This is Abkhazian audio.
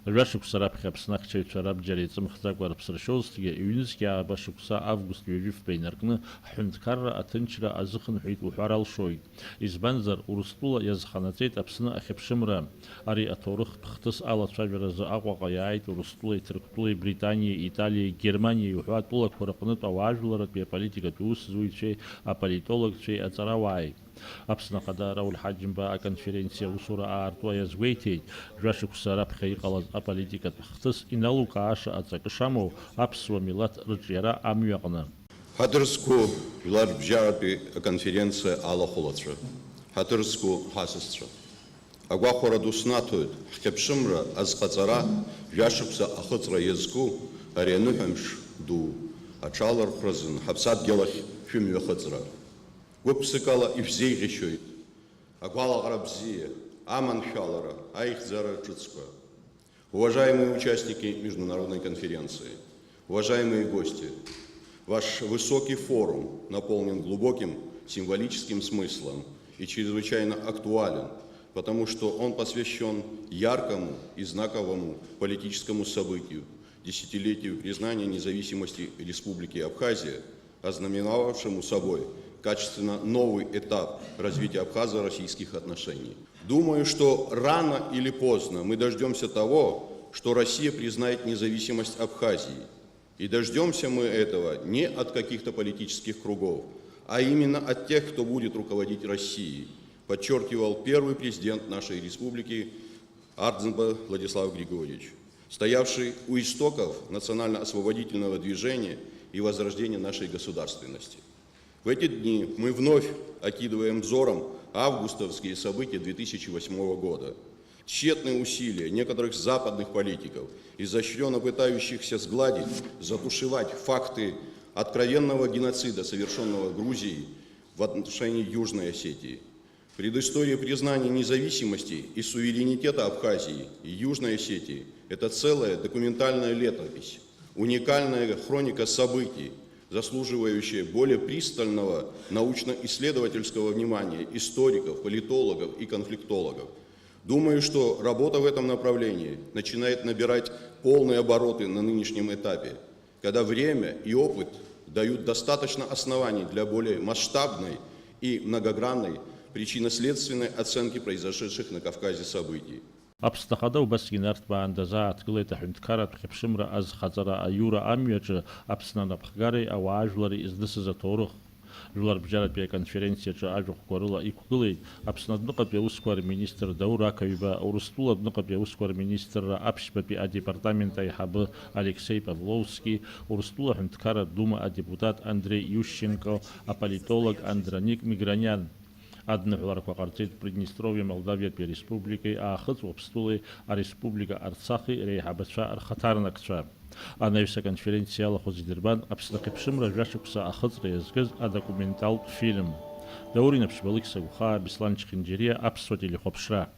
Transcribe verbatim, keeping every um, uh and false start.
Жәашықәса раԥхьа Аԥсны ахьчаҩцәа рабџьар еиҵымхӡакәа рыԥсы ршьозҭгьы, ҩнызқьи ааба шықәса август ҩажәи фба инаркны, ҳҳәынҭқарра аҭынчра азыхынҳәит уҳәар алшоит. Избанзар, Урыстәыла иазханаҵеит Аԥсны ахьыԥшымра. Ари аҭоурыхтә хҭыс алацәажәаразы Аҟәаҟа иааит Урыстәылеи, Ҭырқәтәылеи, Британиеи, Италиеи, Германиеи уҳәа атәылақәа рҟнытә ауаажәларратәи аполитикатә усзуҩцәеи аполитологцәеи аҵарауааи. Аԥсны Ахада Рауль Ҳаџьымба аконференциа аусура аартуа иазгәеиҭеит, жәашықәса раԥхьа иҟалаз аполитикатә хҭыс иналукааша аҵакы шамоу аԥсуа милаҭ рыҿиара амҩаҟны. Ҳаҭыр зқәу жәларбжьаратәи аконференциа алахәылацәа, ҳаҭыр зқәу ҳасасцәа, агәахәара ду снаҭоит, ҳхьыԥшымра азҟаҵара жәашықәса ахыҵра иазку ари аныҳәамш ду аҽалархәразын ҳаԥсадгьыл ахь шәымҩахыҵра. Гәык-ԥсыкала ишәзеиӷьашьоит агәалаҟара бзиа, аманшәалара, аихьӡара ҿыцқәа. Уважаемые участники международной конференции, уважаемые гости, ваш высокий форум наполнен глубоким символическим смыслом и чрезвычайно актуален, потому что он посвящен яркому и знаковому политическому событию, десятилетию признания независимости Республики Абхазия, ознаменовавшему собой качественно новый этап развития абхазо-российских отношений. Думаю, что рано или поздно мы дождёмся того, что Россия признает независимость Абхазии. И дождёмся мы этого не от каких-то политических кругов, а именно от тех, кто будет руководить Россией, подчёркивал первый президент нашей республики Ардзинба Владислав Григорьевич, стоявший у истоков национально-освободительного движения и возрождения нашей государственности. В эти дни мы вновь окидываем взором августовские события две тысячи восьмого года. Тщетные усилия некоторых западных политиков, изощрённо пытающихся сгладить, затушевать факты откровенного геноцида, совершённого Грузией в отношении Южной Осетии. Предыстория признания независимости и суверенитета Абхазии и Южной Осетии — это целая документальная летопись, уникальная хроника событий, заслуживающая более пристального научно-исследовательского внимания историков, политологов и конфликтологов. Думаю, что работа в этом направлении начинает набирать полные обороты на нынешнем этапе, когда время и опыт дают достаточно оснований для более масштабной и многогранной причинно-следственной оценки произошедших на Кавказе событий. Аԥсны Ахада убасгьы нарҭбаан дазааҭгылеит аҳәынҭқарратә хьыԥшымра азхаҵара аиура амҩаҿы Аԥсны анапхгареи ауаажәлари изнысыз аҭоурых. Жәларбжьаратәи аконференциаҿы ажәахәқәа рыла иқәгылеит Аԥсны адәныҟатәи аусқәа рминистр Даур Ақаҩба, Урыстәыла адәныҟатәи аусқәа рминистрра аԥшьбатәи адепартамент аиҳабы Алексеи Павловски, Урыстәыла аҳәынҭқарратә дума адепутат Андреи Иущенко, аполитолог Андроник Миграниан. Адныҳәаларақәа ҟарҵеит Приднестровиа Молдавиатәи ареспубликеи Аахыҵ Уаԥстәылеи ареспублика Арцахи реиҳабацәа рхаҭарнакцәа. Анаҩс аконференциа иалахәыз идырбан Аԥсны ахьыԥшымра жәашықәса ахыҵра иазкыз адокументалтә фильм. Даур Инаԥшьба, Алықьса Гәхаа, Беслан Чхинџьариа, Аԥсуа телехәаԥшра.